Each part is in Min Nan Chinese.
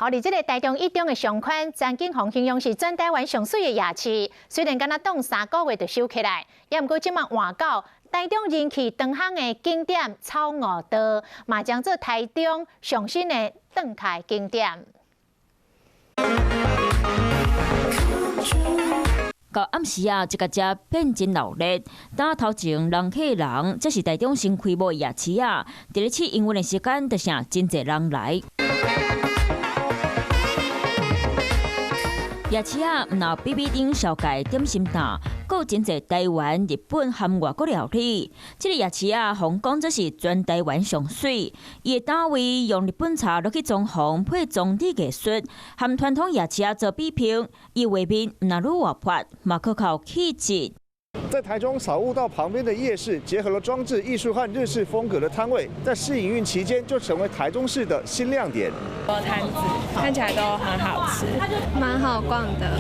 好，佇這个台中一中的商圈，曾景鴻形容是全台灣上媠的夜市，雖然敢若擋3個月就收起來，也毋過這馬換到台中人氣長巷的景點草悟道，嘛將做台中上新的轉開景點。到暗時啊，這个遮變真鬧熱。打頭前人客人，這是台中新開幕的夜市啊！佇咧試營運的時間，就成真濟人來。夜市啊，毋若比比頂宵界點心檔，閣有真濟台灣、日本和外國料理。這个夜市啊，予講做是全台灣上媠。伊的攤位用日本茶落去裝潢，配裝置藝術，和傳統夜市啊做比拼。伊畫面毋若愈活潑，嘛閣較有氣質。在台中草悟道旁邊的夜市，結合了裝置藝術和日式風格的攤位，在試營運期間就成為台中市的新亮點。多攤子看起來都很好吃，蠻好逛的。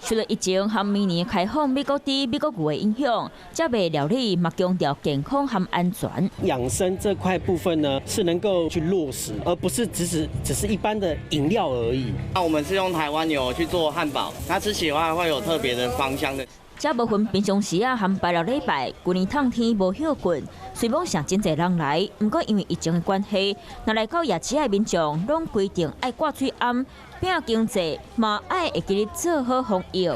受到疫情和明年開放美國豬、美國牛的影響，這賣料理嘛強調健康和安全。養生這塊部分呢，是能夠去落實，而不是只是一般的飲料而已。那我們是用台灣牛去做漢堡，它吃起來會有特別的芳香的。這無分平常時啊，和拜六禮拜，舊年透天無歇睏，雖罔誠真濟人來，毋過因為疫情的關係，若來到夜市的民眾，攏規定愛掛喙罨，拼經濟嘛愛會記得做好防疫。